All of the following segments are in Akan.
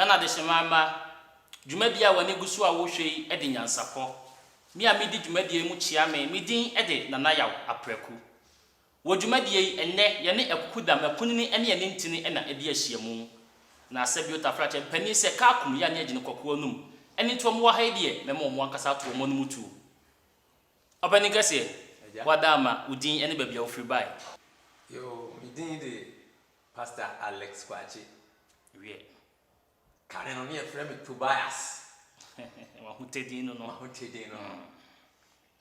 Ghana Adehyeman mma, dwumadie a w'ani gu so a worehwɛ yi de nyansapɔ. Me a medi dwumadie yi mu kyea me, me din de Nana Yaw Apraku. Wɔ dwumadie yi, ɛnnɛ, yɛne Akukudam, Akunini ne Anintini na adi ahyiamu. Na sɛ bio Tafrakyɛ, mpanin sɛ Kaakum, Yane Agyini Kɔkɔɔ Anum, ɛne nti wɔn wɔ ha yi deɛ, mɛma wɔn ankasa ato wɔn anom tuo. Ɔpanin kɛseɛ, Agya. woada ama, wo din ne baabi a wofiri baeɛ. Yoo, me din de Pastor Alex Kwakye. Wiɛ. Kane no, ne yɛfrɛ me Tobias. W'ahotɛ din no no. M'ahotɛ din no no.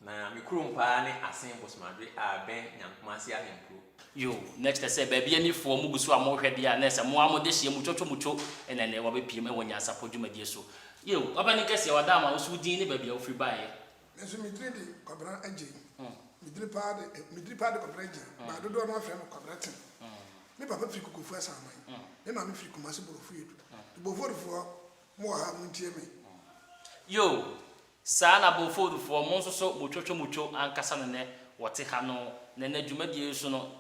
Na me kurom paa ne Asen Bosomadwe a ɛbɛn Nyankomase Ahenkuro. Yoo, na kyerɛ sɛ baabi anifoɔ mo gu so a mohwɛ deɛ a, na ɛsɛ mo ara mo dehyeɛ mutwotwo mutwo na ɛnɛ wabɛpiem wɔ nyansapɔ dwumadie so. Yoo, ɔpanin kɛseɛ, wada ama, wo nso wo din ne baabi a wofiri baeɛ. Me nso me dini de Kwabena Adjei. Me dini paa de me dini paa de Kwabena Adjei. But dodoɔ no ara frɛ me Kwabena Ten. Me papa firi Kokofu Asaman. Me maame firi Kumasi Borɔfo Edu. Nti Bofodufoɔ mo wɔ ha a montie me. Yoo, saa na Bofodufoɔ mo nso so motwotwo motwo ankasa na nɛ wɔte ha no. Na nɛ dwumadie yi so no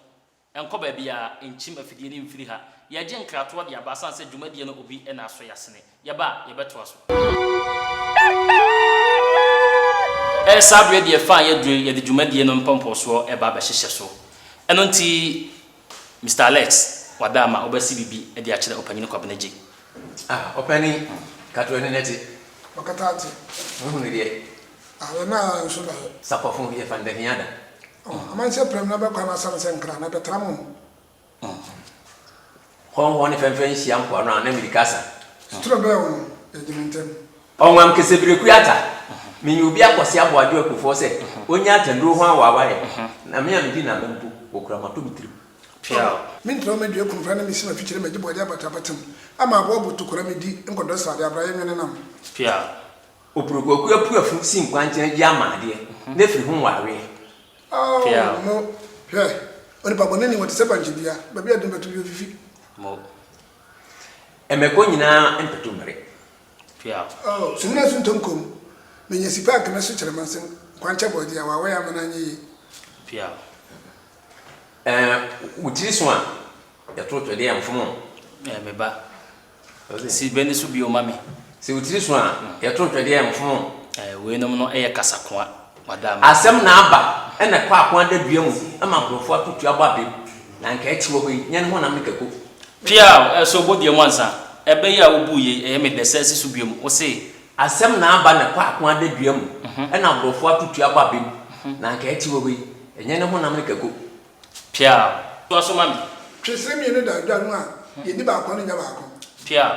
Ɛnkɔ baabiara, nkyim afidie no mfiri ha. Yɛregye nkratoɔ de aba asane sɛ dwumadie no obi na asɔ yɛasene. Yɛba a, yɛbɛtoa so. Ɛɛ saa berɛ deɛ fa a yɛaduru yi, yɛde dwumadie no mpɔmpɔsoɔ reba abɛhyehyɛ so. Ɛno nti Mister Alex, wada ama wobɛse biribi de akyerɛ Ɔpanyin Kwabena Gyei. Ah, ɔpanin, katoa ni nɛte. Ɔkata ate. Wohunu deɛ. Ah, yɛn a nso na yɛ. Sapɔfo yɛ fa ndahia da. Oh, amanseɛ prɛm na bɛkɔ anasam sɛ nkra na bɛtra mo. Hɔnhɔ ne fɛmfɛ nhyia mpoano a na mirika asa. Suturo bɛɛ wo no, yɛgye no ntɛm. Ɔnwam kesebereku ata. Menya obi akɔse aboadwo akufoɔ sɛ ɔnya ataduro ho awaawaeɛ na me a medi n'aba mpo wɔkura matɔ me tirim. Piaw. Me ntrɛw m'adua kumfra ne me si m'afikyire m'agye bɔɔdeɛ abata abatem ama aboa botokora medi nkɔdɔ srade abra yɛ nwene nam. Piaw. Opurokuaku apuafo si nkwankyɛn gye ama adeɛ, na afiri ho nwareɛ. Ao, Piaw. mo, hwɛ, onipa bɔneni, wɔte sɛ bankye dua, baabi a ɛde no bɛto bi ofifi. Mo. Mmɛkɔ nyinaa mpɛto mmere. Piaw. Ao, sumina so ntɔ nkom, menya sika a anka mɛso kyerɛ m'ase nkwankyɛ bɔɔdeɛ a, wɔawɛn ama no anyɛ yie. Piaw. Ɛɛ, wo tiri so a, yɛto twɛdeɛ a, mfom o. Ɛɛ, me ba. Si bɛ no so bio ma me. Sɛ wo tiri so a, yɛto ntwɛdeɛ a, mfom o. Ɛɛ, weinom no yɛ kasakoa, wada ama. Asɛm na aba na ɛkɔ ako ada dua mu ma nkurɔfoɔ ato tuo abɔ abam, na anka ɛte wɔ hɔ yi, nyɛ ne honam ne kako. Piaw, ɛɛ, so wobɔ dua mu ansa? Ɛbɛ yi a wobuu yei, ɛyɛ me dɛ, sɛ si so biom, wo se. Asɛm na aba na ɛkɔ ako ada dua mu na nkurɔfoɔ ato tuo abɔ abam, na anka ɛte wɔ hɔ yi, ɛnyɛ ne honam ne kako. Piaw. Toa so ma me. Twesere mmienu da dwa no a, yɛnni baako ano nnya baako. Piaw.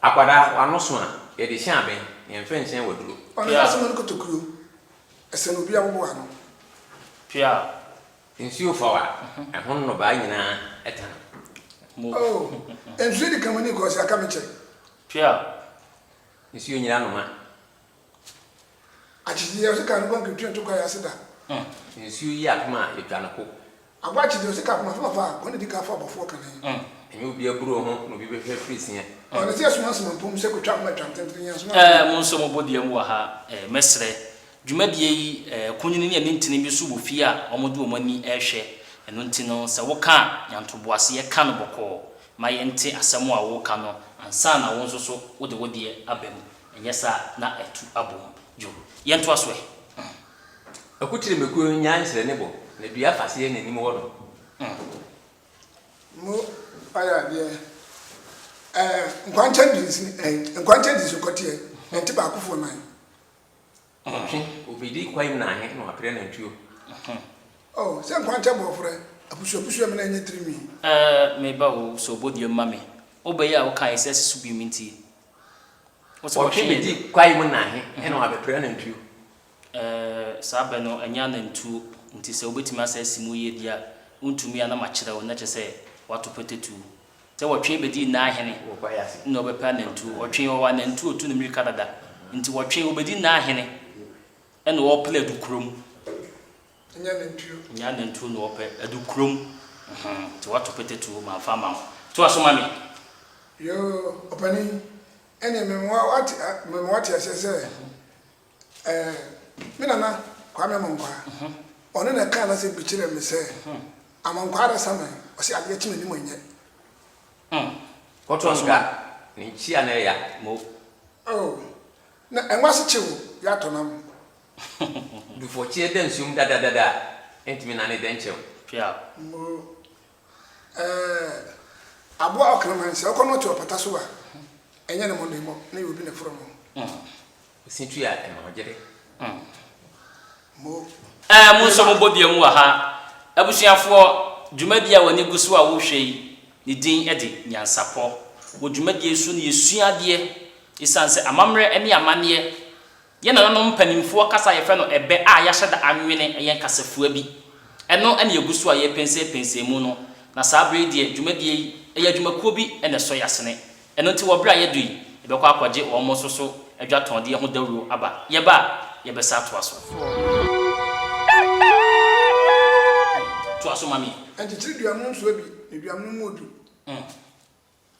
Akwadaa, w'ano so a, yɛde hyɛn abɛn, yɛmfa nhyɛn w'aduro. Ɔno Piaw. asɛm no kotokuo, ɛsɛn obi abobo ano. Piaw. Nsuo fa wo a, ɛho nnɔbaeɛ nyinaa tane. Mo. Oh, nsuo di kamani kɔ ɔse aka me kyɛ. Piaw. Nsuo nyina anoma. Akyekyedeɛ ɔse ka no bɔ nketewa nto kwaeɛ ase da. Nsuo yi apem a, yɛtwa no ko. Aboa akyekyedeɛ ɔse ka akoma fama fa a, kɔ na di ka fa ɔbɔfoɔ kane. Ɛnyɛ obi aburoo ho na obi bɛhwɛ afiri seɛ. Ɔne sɛ yɛsoma soma mpom sɛ kotwa akoma twa ntentene yɛn soma Ɛɛ mo nso mo bɔ dua mu wɔ ha ɛɛ mɛsrɛ dwumadie yi ɛɛ kunini ne anintini bi nso wɔ fie a wɔn de wɔn ani ɛrehwɛ ɛno nti no sɛ wo ka a nya ntoboaseɛ ka no bɔkɔɔ ma yɛnte asɛm a wo ka no ansa na wo nso so wo de wo deɛ aba mu Ɛnyɛ saa a, na atu abom. Yo, yɛntoa so ɛ. Akukyere mako nyaa nhyerɛne bɔ, na dua faseɛ n'anim wɔ no. Mo ayɛ adeɛ ɛɛ nkwankyɛn di nsi ɛɛ nkwankyɛn di nsukɔteɛ ɛnte baakofoɔ nan. Ɔtwe obedi kwaem na ahe na wapere anantwio. Oh sɛ nkwankyɛn bɔɔforɛ apusuapusu ɛmena ɛnyɛ tiri nwi. Ɛɛ me ba o sɛ ɔbɔ dua mu ma me. Wo bɛ yi a wo kaeɛ sɛ si so bio me ntie. Wo sɛ Ɔtwe wɔtwe yɛ bedi dɛ. kwae mu na ahe na wabɛpere anantwio. Ɛɛ saa bɛ no ɛnyɛ anantuo nti sɛ wobɛtumi asɛ asi mu yie deɛ a wontumi a na makyerɛ wo na kyerɛ sɛ woato pɛtɛtuo. Sɛ wɔtwe bɛdi nna ahene na ɔbɛpɛ anantuo. Ɔtwe ɔwɔ anantuo ɔtu no mmirika dada. Nti wɔtwe ɔbɛdi nna ahene ɛna ɔrepere adukurom. Nyɛ anantuo. Nyɛ anantuo na ɔpɛ, adukurom. Nti woato pɛtɛtuo mamfa amma wo. Toa so ma me. Yoo, ɔpanin, ɛneɛ mema woate, mema woate aseɛ sɛ Ɛɛ, me nana Kwame Amankwaa, ɔno na ɛkaa n'asɛm bi kyerɛɛ me sɛ, Amankwaa Adasaman, ɔse adeɛ kye m'anim ɛnyɛ. Kɔtɔ nka. Ne nkyia na ɛya. Mo. Oh, na ɛnwa se kyew yɛ atɔ nam. Dufɔkyeɛ da nsuom dadadada a, ɛntumi nane dɛnkyɛm. Pia. Mo. Ɛɛ, aboa ɔkraman, sɛ ɔkɔ na ɔte ɔpata so a, ɛnyɛ ne mmɔdemmɔ na ɛyɛ obi na ɛforo no. Ɔsi tui a, ɛma ɔgyere. Mo. Ɛɛ, mo nso mobɔ dua mu wɔ ha. Abusuafoɔ, dwumadie a w'ani gu so a worehwɛ yi, ne din de Nyansapɔ. Wɔ dwumadie yi so no, yɛsua adeɛ. Ɛsiane sɛ amammerɛ ne amanneɛ Yɛn nananom mpanimfoɔ kasa a yɛfrɛ no ɛbɛ a yɛahyɛ da anwene yɛn kasafua bi. Ɛno na yɛgu so a yɛrepɛnsɛnpɛnsɛn mu no. Na saa berɛ yi deɛ, dwumadie yi, ɛyɛ adwumakuo bi na ɛsɔ yɛn asene. Ɛno nti wɔ berɛ a yɛadu yi, yɛbɛkɔ akɔgye wɔn nso so adwatɔndeɛ ho dawuro aba. Yɛba a, yɛbɛsan atoa so. Toa so ma me. Nkyekyere dua mu nsoa bi, na dua no mu odu.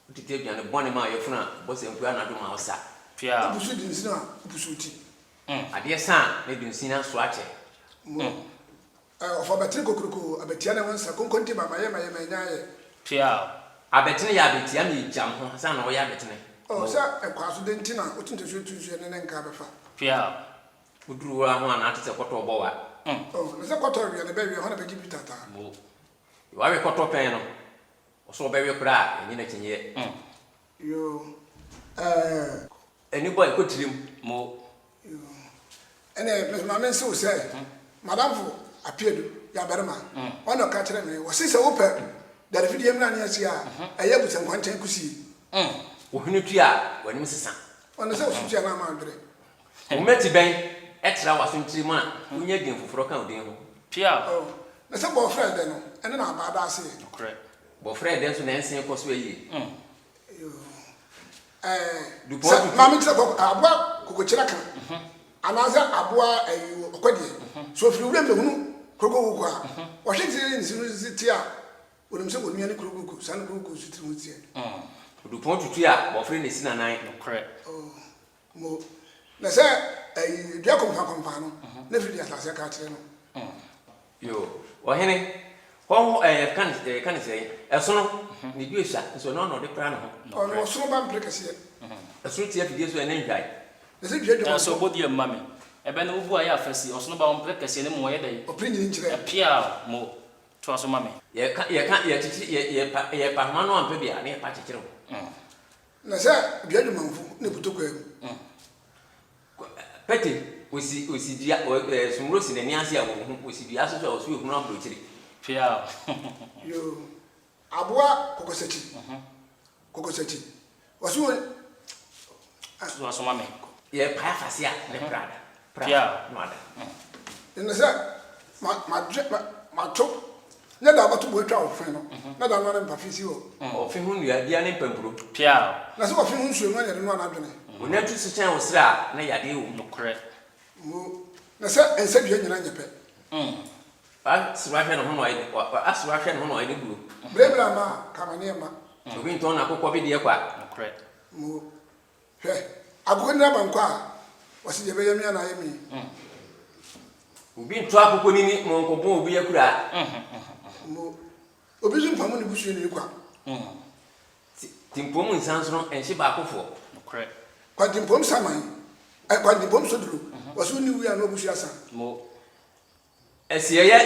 Wotete aduane bɔne ma ɔyafunu a, ɔbɔ sankuo anadwo ma ɔsa. Pia. Wopusu dunsini a, wopusu wo ti. Adeɛ sa a, na dunsini aso akyɛ. Mo. Ɔfa abɛtene kokuroko, abatia na ɛho nsa, konkonte ba, mayɛ mayɛ manya ayɛ. Pia. Abɛtene yɛ abatia ma ɛgyam ho ansa na ɔyɛ abɛtene. Oh, sɛ ɛkwaa so dɛn nti na wote ntasuo tu nsuo ɛne ne nka bɛfa. Pia. Woduru hɔ a ho anaa te sɛ kɔtɔ bɔ wa. Oh, na sɛ kɔtɔ wia na ɛbɛwia, hɔ na bɛgye bi taataa. Mo. Wawe kɔtɔ pɛn no, Ɔsɛ ɔbɛwe koraa a, yɛnnye no akyinnyeɛ. Yoo, ɛɛ. Ani bɔ a, ɛkɔ tirim. Mo. Yoo, ɛnneɛ me ma mense wo sɛ, m'adamfo Apiadu yɛ abarima, ɔno na ɔka kyerɛɛ me, ɔse sɛ wopɛ dadefidie mmra ne asie a, ɛyɛ abusankwankyɛn kusie. Wo hwene tua a, w'anim sesa. Ɔno sɛ wo so tua na ama adwere. Wo mmati bɛn tra w'aso ntiri mu a wonya din foforɔ ka wo din ho? Pia. Oh, na sɛ bɔɔfrɛ dɛ no, ɛno na abaa da aseɛ. Nokorɛ. Bɔfrɛ dɛ nso na ɛnsen kɔ so ayie. Yoo. Ɛɛ, Dupɔn sɛ tutu. maame kyerɛ kɔ aboa kokokyerɛ ka, anaasɛ aboa ɛyi ɔkɔdeɛ, sɛ ofiri wuram bɛhunu kurokoko a, ɔhwɛ tiri ne si no si te a, onim sɛ onua ne kurokoko, saa ne kurokoko nso tiri ho teɛ. Dupɔn tutu a, bɔfrɛ na esi n'anan. Nokorɛ. Oh. Mo, na sɛ ɛyi dua kɔmfa kɔmfa no, na firi di asase aka akyerɛ no. Yo, ɔhene, hɔ hɔ ɛɛ yɛka ne yɛka ne sɛn, ɛsono, ne dua sua, nso ɛno na ɔde pra ne ho. Ɔno ɔsono ba mpere kɛseɛ. Ɛsono tia fidie so ɛne nhwae. Na sɛ dua dwama Nanso ɔbɔ dua mma me. Ɛbɛ no wobu ayɛ afasi, ɔsono ba ɔmpere kɛseɛ ne mu ɔyɛ dɛn? Ɔpere nyini nkyerɛ. Ɛpeaw mo, toa so ma me. Yɛka yɛka yɛkyekye yɛ yɛpa yɛpa ahoma no ampɛ bi a, na yɛpa kyekyere ho. Na sɛ dua dwumanfo na ebutu kwaa mu. Pete, osi osi dua ɔ ɛɛ sumuro si n'ani ase a ohu, osi dua ase so a ɔso ehunu aburokyire. Peaw. Yoo, aboa kɔkɔsakyi, kɔkɔsakyi, ɔse o. Toa so ma me. Yɛpae afase a ne pra da. Pra Pia. na wada. Ɛne sɛ ma madwe ma mato nyɛ da abɛto bo atwa ɔfe no na da no ara mpafe si hɔ. Ɔfe ho nnua bia ne mpampuro. Pia. Na sɛ ɔfe ho nsuo no na yɛde noa n'adwene. Onatu so kyɛn wo srɛ a na yadeɛ wɔ mu. Nokorɛ. Mo na sɛ nsa dua nyina nyɛ pɛ. Waserew ahwɛ ne ho na ɔyɛ waserew ahwɛ ne ho na ɔyɛ ne buo. Brɛbrɛ ama a ka amaneɛ mma. Obi ntɔn n'akokɔ bedeɛ kwa. Nokorɛ. Mo Hwɛ, akokɔ nini aba nkwa a, wɔse deɛ ɛbɛyɛ me a na ayɛ me. Obi nto akokɔ nini ma ɔnkɔbɔn obi akuraa. Mo, obi nso mpamo ne busuani kwa. Timpom nsansono nhye baakofoɔ. Nokorɛ. Kwantimpom saman, ɛ, kwantimpom soduro, wɔse wonni wui a na w'abusua asa. Mo. Asieeɛ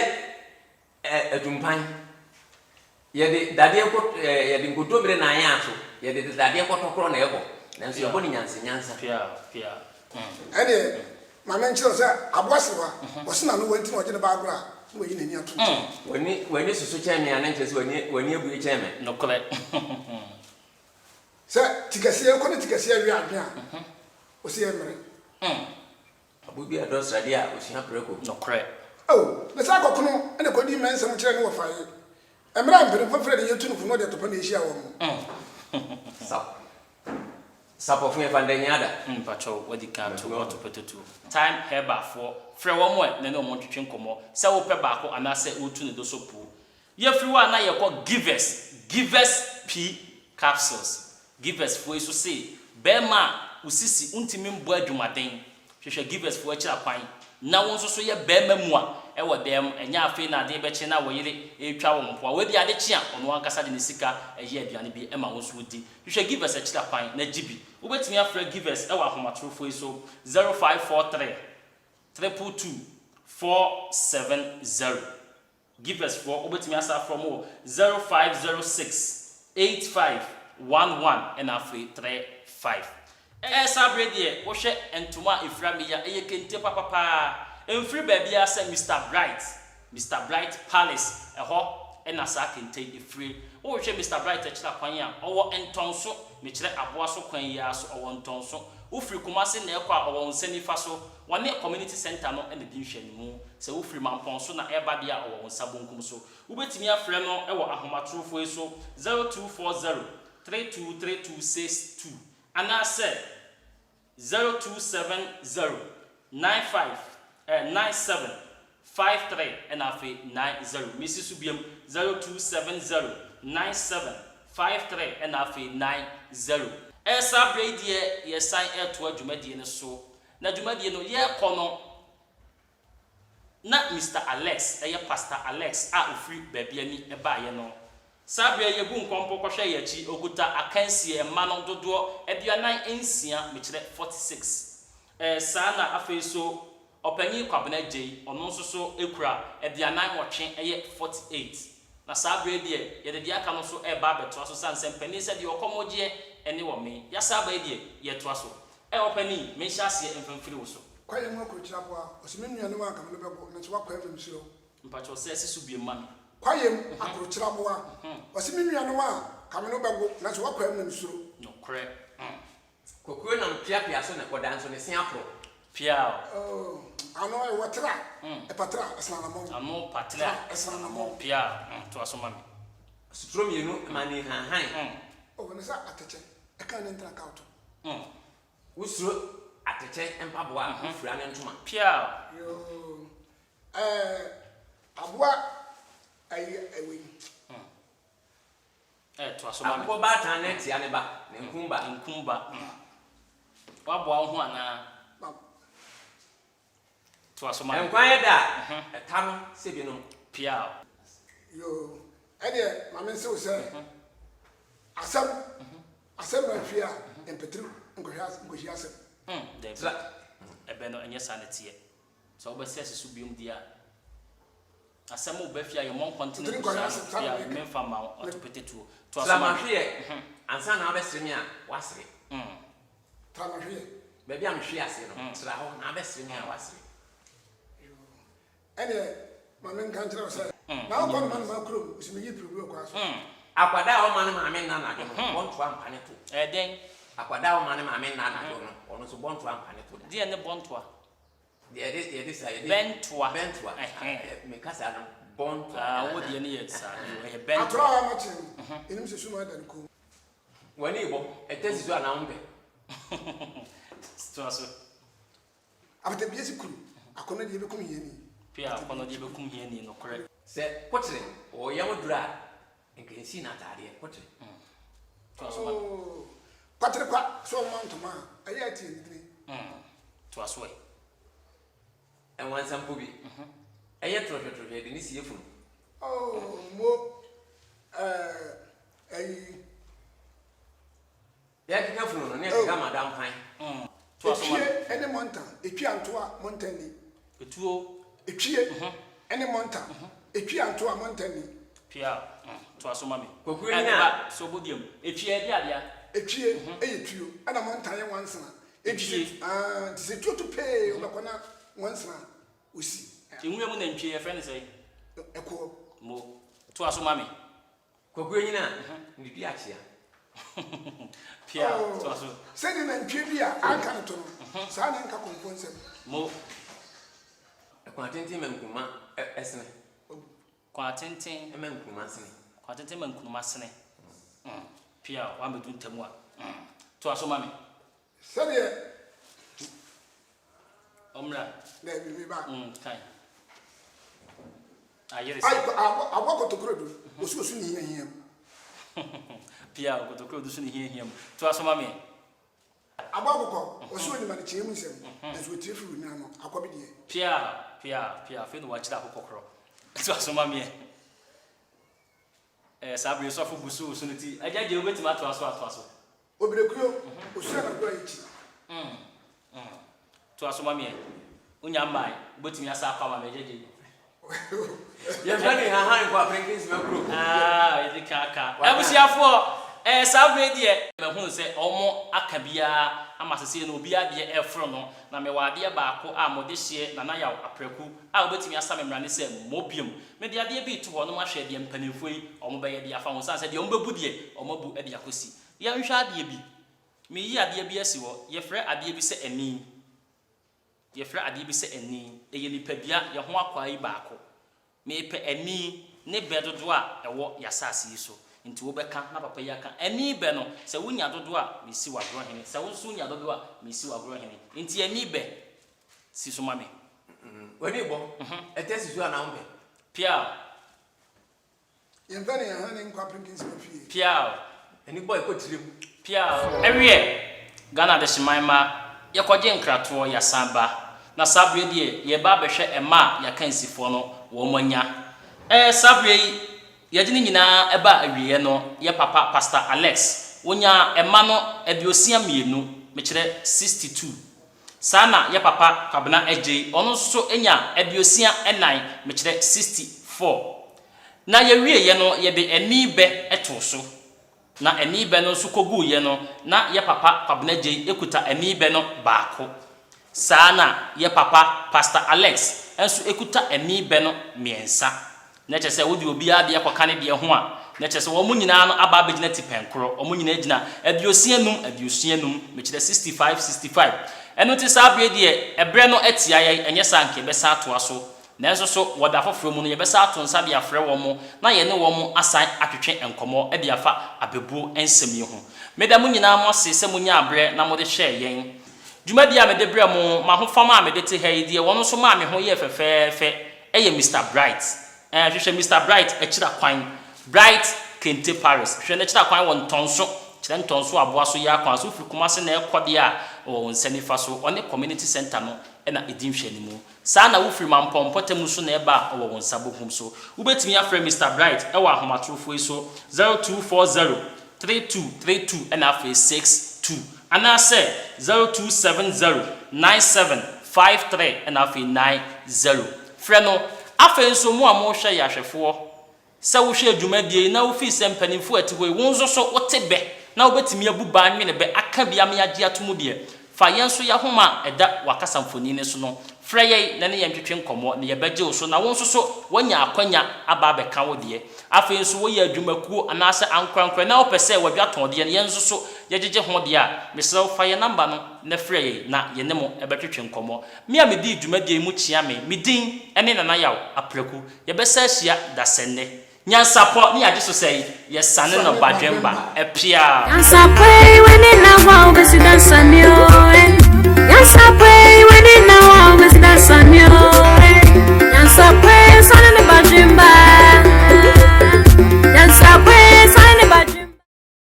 Ɛ atumpan. Yɛde dadeɛ kɔ ɛ yɛde nkontommire na ayɛ aso. Yɛde dadeɛ kɔtɔkorɔ na ɛbɔ. Nanso yɛbɔ no nyansanyansa. Pia, pia, mm. Ɛnneɛ, ma menkyerɛ wo sɛ aboa serewa, ɔse n'ano wɔ nti na ɔgye ne ba agorɔ a, na wayi n'ani ato nkyɛn. W'ani w'ani soso kyɛn me a, na nkyerɛ sɛ w'ani w'ani abue kyɛn me. Nokorɛ. Sɛ tikɛseɛ kɔ ne tikɛseɛ we adwene a, ɔse yɛ mmere. Aboa bi a ɛdɔ sradeɛ a ɔsua prako. Nokorɛ. Ao, na saa kɔkono na ɛkɔdii mmɛnsɛm kyerɛɛ ne wɔfa yi, mmerɛ a mpanimfoɔ frɛɛ no yɛ tu no fo na ɔde atɔpa na ɛhyiaa wɔn. Sap. Sapɔfo yɛfa ndɛ nyɛ ada. Mpakyɛw wadi kan ato ɔtopɛ totuo. Time Herbal foɔ, frɛ wɔn ɛ na ne wɔn ntwetwe nkɔmmɔ sɛ wopɛ baako anaasɛ wotu ne do so puu. Yɛfiri hɔ a na yɛkɔ Givers, Givers P Capsules. Givers foɔ yi so se bɛɛma a wo sisi wontumi mbɔ adwumaden, hwehwɛ Givers foɔ akyira kwan na wo nso so yɛ bɛɛma mua. wɔ dan mu, ɛnyɛ afei na ade rebɛkye na wo yere retwa wo mpoa. Wei deɛ ade kye a, ɔno ankasa de ne sika yɛ aduane bi ma wo nso wodi. Hwehwɛ Givers akyiri akwan na gye bi. Wobɛtumi afrɛ Givers wɔ ahomatorofoɔ yi so, 0543 222 470. Givers foɔ wobɛtumi asan afrɛ wɔn wɔ 0506 85 11 ɛna afei 35. Ɛɛ saa berɛ deɛ wohwɛ ntoma a ɛfira me yi a ɛyɛ kente papa paa. Ɛmfiri baabiara sɛ Mister Bright, Mister Bright Palace ɛhɔ na saa kente yi ɛfire. Wohwehwɛ Mister Bright akyiri akwan a, ɔwɔ Ntɔnso, mekyerɛ Aboaso kwan yi ara so, ɔwɔ Ntɔnso. Wofiri Kumasi na ɛrekɔ a ɔwɔ wo nsa nifa so. Wɔne Community Centre no na ɛdi nhwɛanimu. Sɛ wofiri Mampɔn so na ɛreba deɛ a, ɔwɔ wo nsa bonkum so. Wobɛtumi afrɛ no wɔ ahomatorofoɔ yi so, 0240 323262 anaasɛ 0270 95 eh, 97 53 ɛna afei 90. Mesi so biom, 0270 97 53 ɛna afei 90. Ɛɛ saa berɛ yi deɛ yɛsan retoa dwumadie no so. Na dwumadie no yɛrekɔ no, na Mister Alex, ɛyɛ Pastor Alex a ɔfiri baabi ani baeɛ no, saa berɛ yi yɛgu nkɔmpɔ kɔhwɛ yɛn akyi, ɔkuta akansie mma no dodoɔ 46, mekyerɛ 46. Ɛɛ saa na afei nso Ɔpanyin Kwabena Adjei, ɔno nso so kura 48, ɛyɛ 48. Na saa berɛ yi deɛ, yɛde deɛ aka no nso reba abɛtoa so, sane sɛ mpanin sɛ deɛ ɔkɔm gyeɛ ne ɔmee. Yɛasa aba yi deɛ, yɛretoa so. Ɛ, ɔpanin, menhyɛ aseɛ mfa mfiri wo so. Kwaeɛ mu akurokyire aboa, ɔse me nua ne wo anka me no bɛgo, nanso woakɔ ama mesuro wo. Mpakyɛw sɛ si so biom ma me. Kwaeɛ mu akurokyire aboa, ɔse me nua ne wo anka me no bɛgo, nanso woakɔ ama mesuro wo. Nokorɛ, mm. Kokuo nam piapia so na ɛkɔda nso ne se aporo. Piaw. Oh, ano ɛwɔ tra, ɛpatra, ɛsena anamɔn. Ano patra, ɛsena anamɔn. Piaw, mm, toa so ma me. Suturo mmienu ma ne nhanhan. Oh, ne sɛ atɛkyɛ, ɛka ne ntra ka ɔto. Wosuro atɛkyɛ mpaboa a, wofira ne ntoma. Piaw. Yoo, ɛɛ, aboa ayi ɛwei. Ɛ, toa so ma me. Akokɔ baatan no tia ne ba, ne nkum ba. Nkum ba. Woaboa wo ho anaa? Toa so ma me. Nkwa yɛ dɛ a, ɛta no sɛ binom. Piaw. Yoo, ɛdeɛ ma me nse wo sɛ, asɛm, asɛm ba fie a, mpetiri nkɔhwɛ, nkɔhyia asɛm. Dabi, ɛbɛ no, ɛnyɛ saa na ɛteɛ. Sɛ wobɛsɛ si so biom deɛ a, asɛm reba fie a yɛmmɔ nkɔntene ngu saa no fie a memfa mma wo ɔto pete tuo. Toa so ma me. Tra mahweɛ ansa na wabɛsere me a woasere. Tra mahweɛ. Baabi a mehwe ase no, tra hɔ na wabɛsere me a woasere. Yoo, ɛneɛ ma menka nkyerɛ wo sɛ, na wokɔ noma noma kurom, nso meyi piribi wɔ kwan so. Akwadaa a ɔmma ne maame nna anadwo no, bɔntoa mpa ne to. Ɛyɛ dɛn? Akwadaa a ɔmma ne maame nna anadwo no, ɔno nso bɔntoa mpa ne to da. Deɛn ne bɔntoa? Deɛ yɛde yɛde sa yɛde. Bɛntoa. Bɛntoa. Ɛhɛn. Me kasa no bɔntoa. Ah wo deɛ no yɛ saa yoo ɛyɛ bɛntoa. Atorɔ a ama kyerɛ no, ɛnim sɛ sum ada ne kɔn mu. W'ani rebɔ, ɛtɛ si so anaa wompɛ? Toa so. Apatabie si kuru, akɔnnɔ deɛ ɛbɛkum hiani. Pia akɔnnɔ deɛ ɛbɛkum hiani, nokorɛ. Sɛ kokyere wɔ yam duru a, nka nsi n'ataadeɛ, kokyere. Toa so ma me. Oh, kwatere kwa sɛ ɔmma ntoma a, ɛyɛ a tie ne dini. Toa so ɛ. Nwansa mpo bi, ɛyɛ torɔhwɛtorɔhwɛ de ne sie funu. Oh, mo, eh, ayi. Yɛkeka funu no, ne yɛkeka madampan. Toa so ma me. Etwie ne mɔnta, etwie antoa mɔnta ni. Etuo. Etwie ne mɔnta, etwie antoa mɔnta ni. Pia, toa so ma me. Kwaku Ɛ, ani me a. ba, sɛ ɔbɔ dua mu. Etwie ɛde adea. Etwie yɛ tuo, ɛna mɔnta yɛ nwansena. Enti sɛ, ah, nti sɛ tuo to pee, wobɛkɔ na nwansena osi. Nwura mu nantwie, yɛfrɛ no sɛn? Ɛkoɔ. Mo, toa so ma me. Kwaku anyin a, ne dua akyea. Pia, toa so. Sɛdeɛ nantwie bi a anka no to no, saa na ɛnka kɔmfoɔ nsam. Mo. Kwan tenten ma nkuruma sene. Kwan tenten. Ma nkuruma sene. Kwan tenten ma nkuruma sene. Pia, woammɛdu ntam a. Toa so ma me. Sɛdeɛ. Ɔmmra. Daabi, me ba. Kan. Ayere sɛ. Ayi, aboa kotokuro du, osu osu ne hia hia mu. Pia, kotokuro du so ne hia hia mu. Toa so ma me. Aboa akokɔ, osu onim adekyeɛ mu nsɛm, nanso otie firi onua no, akɔ bi deɛ. Pia. Pia, pia, afei na wakyerɛ akokɔ korɔ. Toa so ma meɛ. Ɛɛ, saa bere sɔfo gu so resu no ti. Agya Gyei, wobɛtumi atoa so a, toa so. Obirekuo, osua na agorɔ akyi. Toa so ma meɛ. Wonya mmae, wobɛtumi asa akɔ ama me, Agya Gyei. Yɛmfa ne nhahan nkɔ aperenkensima kuro. Ah, yɛde ka aka. Abusuafoɔ, ɛɛ saa berɛ deɛ. Mahunu sɛ wɔn aka biara ama sesei no obiara deɛ ɛreforo no, na mewɔ adeɛ baako a mode hyeɛ Nana Yaw Apraku a wobɛtumi asa me mmara ne sɛ mmɔ biom. Mede adeɛ bi reto hɔ na moahwɛ deɛ mpanimfoɔ yi wɔbɛyɛ de afa ho, ɛsiane sɛ deɛ wɔbɛbu deɛ wɔabu de akɔsi. Yɛnhwɛ adeɛ bi. Meyi adeɛ bi asi hɔ. Yɛfrɛ adeɛ bi sɛ ani. Yɛfrɛ adeɛ bi sɛ ani. Ɛyɛ nipadua, yɛn ho akwaa yi baako. Mepɛ ani ne bɛ dodoɔ a ɛwɔ y'asase yi so. Nti wobɛka na papa yi aka. Ani bɛ no, sɛ wonya dodoɔ a, mesi wo agorɔ hene. Sɛ wo nso wonya dodoɔ a, mesi wo agorɔ hene. Nti ani bɛ, si so ma me. W'ani bɔ, ɛtɛ si so anaa wompɛ? Piaw! Yɛmfa ne yɛn hane nkɔ aperenkensima fie. Piaw! Ani bɔ ɛkɔ tirim. Piaw! Ɛweɛ, Ghana adehyeman mma, yɛkɔgye nkratoɔ, yɛasan ba. Na saa berɛ deɛ, yɛreba abɛhwɛ ɛma a yɛakansifoɔ no wɔn anya. Ɛɛ, saa berɛ yi, yɛde ne nyinaa ɛbaa awieɛ no, yɛ papa Pastor Alex, ɔnyaa ɛma no 62, mekyerɛ 62. Saa na yɛ papa Kwabena Adjei, ɔno nso so nya 64, mekyerɛ 64. Na yɛwieeɛ no, yɛde ani bɛ too so. Na ani bɛ no nso kɔguiɛ no, na yɛ papa Kwabena Adjei kuta ani bɛ no baako. Saa na yɛ papa Pastor Alex nso kuta ani bɛ no mmiɛnsa. Na kyerɛ sɛ wode obiara deɛ kɔka ne deɛ ho a, na kyerɛ sɛ wɔn nyinaa no aba abɛgyina tipɛn korɔ. Wɔn nyinaa gyina 65, 65, mekyerɛ 65, 65. Ɛno nti saa berɛ yi deɛ, ɛberɛ no atia yɛn, ɛnyɛ saa a anka yɛbɛsan atoa so. Nanso so wɔ da foforɔ mu no, yɛbɛsan ato nsa de afrɛ wɔn na yɛne wɔn asan atwetwe nkɔmmɔ de afa abɛbuo nsɛm yi ho. Meda mo nyinaa mo ase sɛ monyaa berɛ na mode hwɛɛ yɛn. Dwumadie a mede brɛ mo, m'ahofama a mede te ha yi deɛ wɔn nso maa me ho yɛɛ fɛfɛɛfɛ yɛ Mister Bright. Ɛɛ, hwehwɛ Mister Bright akyira kwan. Bright Kente Paris. Hwehwɛ no akyira kwan wɔ Ntɔnso, kyerɛ Ntɔnso aboa so yi ara kwan so. Wofiri Kumasi na ɛrekɔ deɛ a, ɔwɔ wo nsa nifa so. Ɔne Community Centre no na ɛdi nhwɛanimu. Saa na wofiri Mampɔn mpɔtam nso na ɛreba a, ɔwɔ wo nsa bonkum so. Wobɛtumi afrɛ Mister Bright wɔ ahomatorofoɔ yi so, 0240 3232 ɛna afei 62 anaasɛ 0270 97 53 ɛna afei 90. Frɛ no. Afei nso mo a morehwɛ yɛ ahwɛfoɔ, sɛ wohwɛɛ dwumadie yi na wofii sɛ mpanimfoɔ a ɛte hɔ yi, wo nso so wote bɛ na wobɛtumi abu bɛ anwene bɛ aka bi ama yɛagye ato mu deɛ, fa yɛn nso yɛahoma a ɛda w'akasamfonin no so no frɛ yɛn na ne yɛn ntwetwe nkɔmmɔ na yɛbɛgye wo so na wo nso so woanya akwanya aba abɛka wo deɛ. Afei nso woyɛ adwumakuo anaasɛ ankorankorɛ na wopɛ sɛ w'adwatɔn deɛ no yɛn nso so yɛgyegye ho deɛ a, mesrɛ wo fa yɛn namba no na frɛ yɛn na yɛne mo bɛtwetwe nkɔmmɔ. Me a medii dwumadie yi mu kyea me, me din ne Nana Yaw Apraku. Yɛbɛsan ahyia dasɛnnɛ. Nyansapɔ ne yɛagye so sɛe, yɛsane no badwemba. Ɛpeaa. Nyansapɔ yi w'ani na hɔ a wobɛsi dansa mi o eh. Nyansapɔ yi w'ani na hɔ a wobɛsi dansa.